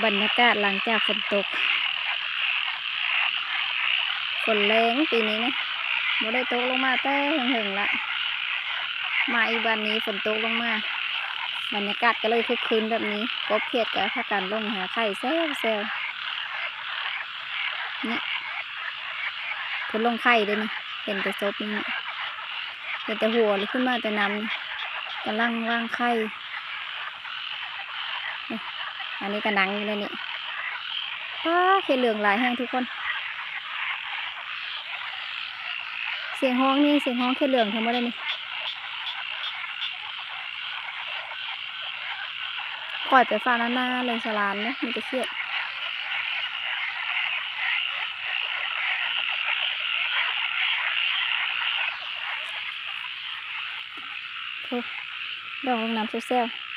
ບັນຍາກາດຫຼັງຈາກຝົນຕົກ ຝົນແຮງປີນີ້ນະ ບໍ່ໄດ້ຕົກລົງມາແຕ່ເຫິງໆລະ ມາອີກບາດນີ້ຝົນຕົກລົງມາ ບັນຍາກາດກໍເລີຍຄຶກຄື້ນແບບນີ້ ກົບຂຽດກໍພາກັນລົງຫາໄຂ່ແຊວໆ ນີ້ ເພິ່ນລົງໄຂ່ເດ້ນີ້ ເຫັນແຕ່ສົບນີ້ນະ ເຫັນແຕ່ຫົວ ຂຶ້ນມາແຕ່ນ້ຳ ກຳລັງວາງໄຂ່ ນີ້ ອັນນີ້ກໍນັ່ງຢູ່ໃນນີ້ ປາດ ເຂດເຫຼືອງຫຼາຍແຮງທຸກຄົນ ສຽງຮ້ອງນີ້ ສຽງຮ້ອງເຂດເຫຼືອງທັງໝົດເລີຍນີ້ ຂ້ອຍໄປຟ້າວນານາເລີຍສະຫຼານເດ້ ມີແຕ່ຂຽດ ໂອ້ ດອກນາງງາມແຊວໆ.